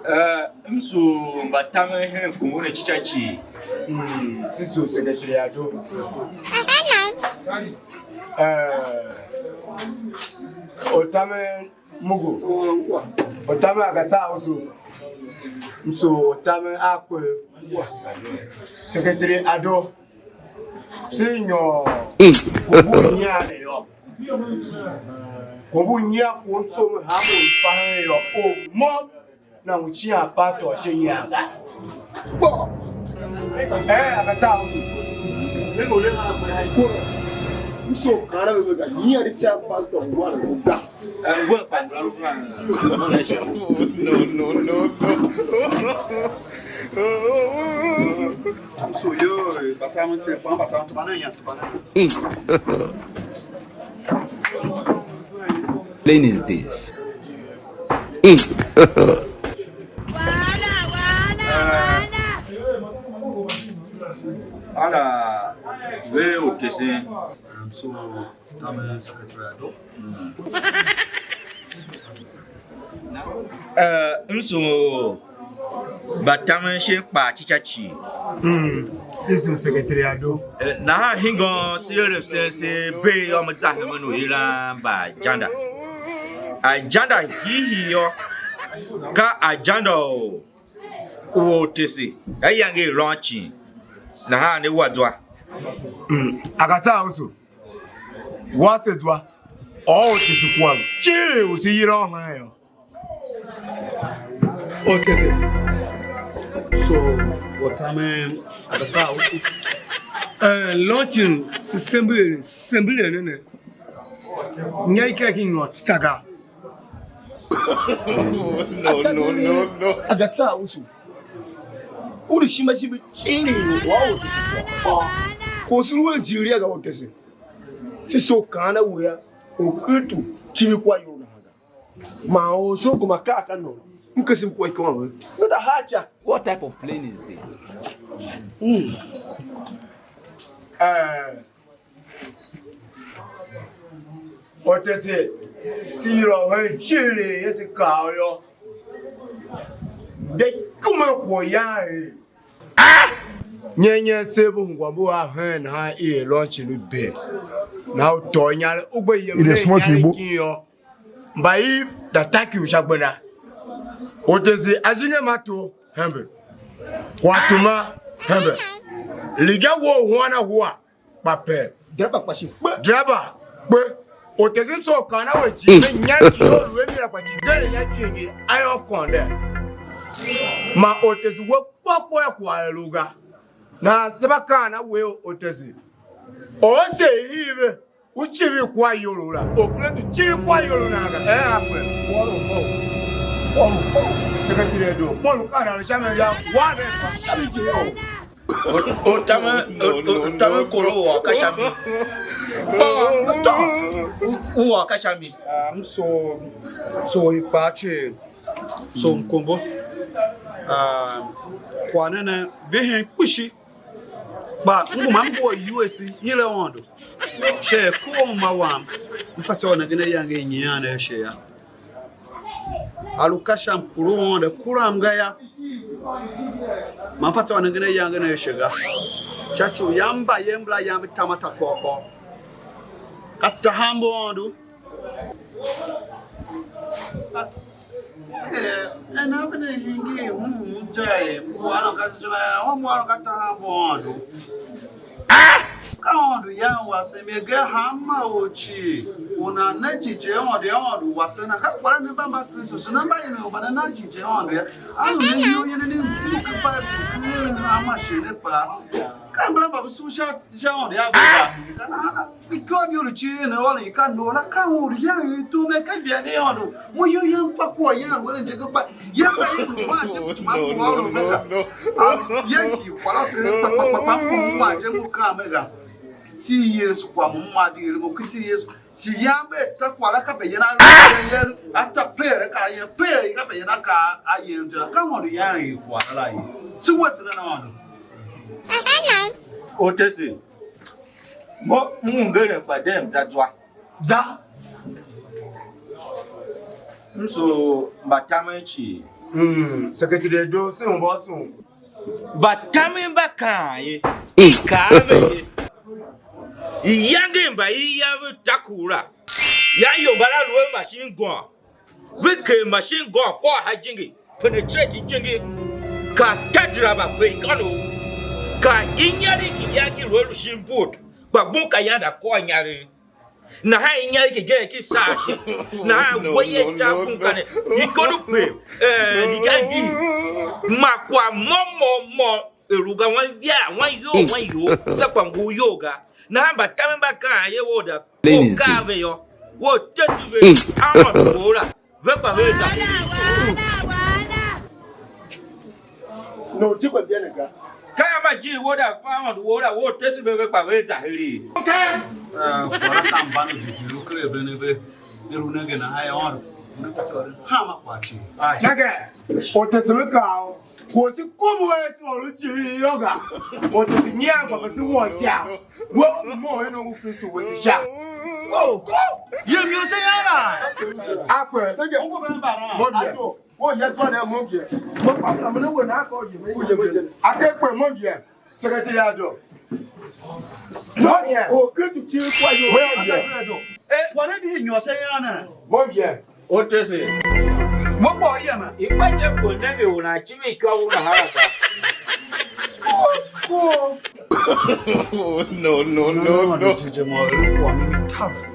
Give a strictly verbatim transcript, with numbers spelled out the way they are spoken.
Eh, m su mbatamen hen kongo ne cica cii. Mm, si su secretary Ado. Eh, otamen Mugu. Otamen Agatsa Usu. M su otamen Akpe. Secretary Ado. Si nyôr. Kongo nyian ne yô. Kongo nyian ko m so me ha ko m fa hen yô. O mo. Na ngu cian pastor ashe nyian ga. Kpo. Eh, Agatsa Usu. Ne ngu ne ha ko. M so kana we ga. Nyian di cian pastor ngu ana ngu ga. Eh, ngu ana pa ngu ana. No, no, no, no. So yo, eh, batamen te, pa batamen, pa na ya, pa na ya. Plane is this? Ala ve u tesen. Um, so, tamen secretary Ado. Eh, m sughun u mbatamen shin kpaa cica cii. Mm, i sughun secretary Ado. Eh, nahan hingôôn se er msen se bee yô, me za hemen u yilan mbaajanda. Ajanda hiihii yô, ka ajanda u, u ortese, ayange i lôncin, nahan ne wa zwa. Mm, Agatsa Usu. Wase zwa, or ortese kwagh cii u se yila u hen yô. Ortese. So, ortamen Agatsa Usu. Eh, lôncin se sembile, sembile ne ne. Nya i kera ki nyôr tsa ga. No, no, no, no. Agatsa Usu. Kuri shima shi bi cii wa ortese kwagh. Ko su lu a jighilii a ga ortese. Se so kaan a we a, Orkristu civir kwa iyol nahan ga. Man or sho gema kaa ka nôngo. M kese m kua ikônough. Nada hacha. What type of plane is this? Mm. Eh. Ortese, se yila u hen ijiir i se kaa u yô. De kuma kwagh yan er. Nyenyen se ve ungwa mbu a hen nahan i er lônchi lu bee. Nahan u tôô inyaregh, u gbe yem It is nen smoky, inyaregh bo. Kin yô, mba i da taki u sha gbenda. Ortese ajinge ma to hembe. Kwaghtuma hembe. Liga wou huan a hua, kpa pe. Driver kpa shi kpe. Driver kpe. Ortese m soo kaan a we cii, me nyange ki iyol u a mi la kpa ki gere ya ki ngi a yô kônde. Man ortese we kpô kpô ya kwagh a lu ga. Nahan se mba kaan a we ortese. Or se hii ve, u civir kwa iyol u la. Orkristu civir kwa iyol u nan ga. Eh, a kpe. Kwagh u mo. Kwagh u mo. Secretary Ado. Mo lu kaan a lu sha mi ya. Wa ve. Sha mi je yo. Ortamen, ortamen koro u ôr ka sha mi. Ortamen u ôr ka sha mi. Ah, m so, so i kpaa cii. So mkombo. Ah, kwagh ne ne vihin kpishi. Kpa m ngu ma m ngu a U S hire Aôndo. Sha er ku uma wam, m fatyô u nengen ayange i nyian a ashe yô. A lu ka sha mkuru u Aôndo kuram ga yô. Man fatyô u nengen ayange ne ashe ga. Sha ci u yam mbayev mbala yam ve tam a ta kpôr kpôr. Ka tahav mbu Aôndo. Eh, ena vene hingir, mm, mm, ja, eh, mbu ôron ka, mbu ôron ka tahav mbu Aôndo. Ka Aôndo Yan wase, me ge hanma or cii u nan ne jighjigh Aôndo yô, Aôndo wase na. Ka kwagh ne mba mba Kristu, se ne mba inen u mba ne nan jighjigh Aôndo yô. A lu ne iyol yen ne mtsumu ken Baibul, se ne eren hanma shighe ne kpaa. Ka mbala mba ve sugh sha, sha Aôndo yô, ve va. Ka nahan ikôr di lu cii ne ôron i ka nor la, ka Aôndo Yan i tum ne, ka ibia ne Aôndo. Mo iyol yam fa kwagh yan lu eren je, kpa ya ka i lu van je, mtuma ngu ôron me ga. A, ya hii kwagh la ken kpa, kpa, kpa, kpa, mo wan je mo kaan me ga. Ti Yesu kwagh mo, m ma di er mo, ki ti Yesu. Shi yam be ta kwagh la, ka be yen a, a ta per, ka yen per, ka be yen a ka a yen je la. Ka Aôndo Yan i kwagh la ye. Si wese na Aôndo. Ortese, mo m ungeren kpa dem za zwa. Za. M so mbatamen cii. Mm, Secretary Edo, se u mba sum. Mbatamen mba kaan ye, i kaa ve ye. Iyange mba i ya ve takur la, ya ior mbala lu a mashin gôôn, ve ker mashin gôôn kôr ha ijingi, penetrate ijingi, ka ta driver pe ikônough, ka inyaregh ki ya ki lu a lu shin boot, kpa gbon ka yanda kôr inyaregh. Nahan inyaregh kigen ki saa shi. Nahan we ye ta kun kane. Ikondo pe, eh, liga ngi. Ma kwa mo mo mo. Eruga wan via, wan yo, wan yo. Sa kwa ngu yo ga. Nahan mbatamen mba kaan ye wo da. O ka ve yô. Wo tesi ve. Ama wo la. Ve kpa ve za. No, ti kpa bia ne ga. Ka ya ma jin wo da fa ma wo da wo tesi ve ve kpa ve za hiri. Ah, kwara ka mban u jighjigh u ker a ven ve. Ne lu nengen nahan yô, ne fatyô u hanma kwagh cii. Nenge, u tesen kaa u, kwagh si kom u ese u lu jighjigh yô ga. U tesen nyian gba vese won ikyav. We u mo hen u Kristu wese sha. Ko, ko. Yem yô, se yô la. Akpe, nenge. Mo bia. Mo ye tsô ne mo ngi. Mo kpa na mo ne we na ko ye. Mo ye. Ake kpe mo ngi. Secretary Ado. Mo ngi. O ke tu chi kwa yo. Mo ngi. Eh, kwa ne bi nyô se ya na. Mo ngi. O tese. Mo kpa ye ma. I kpa je ko ne bi una chi mi ka una hala ka. Ko. Oh, no, no, no, no. Tije mo ru kwa ni tabu.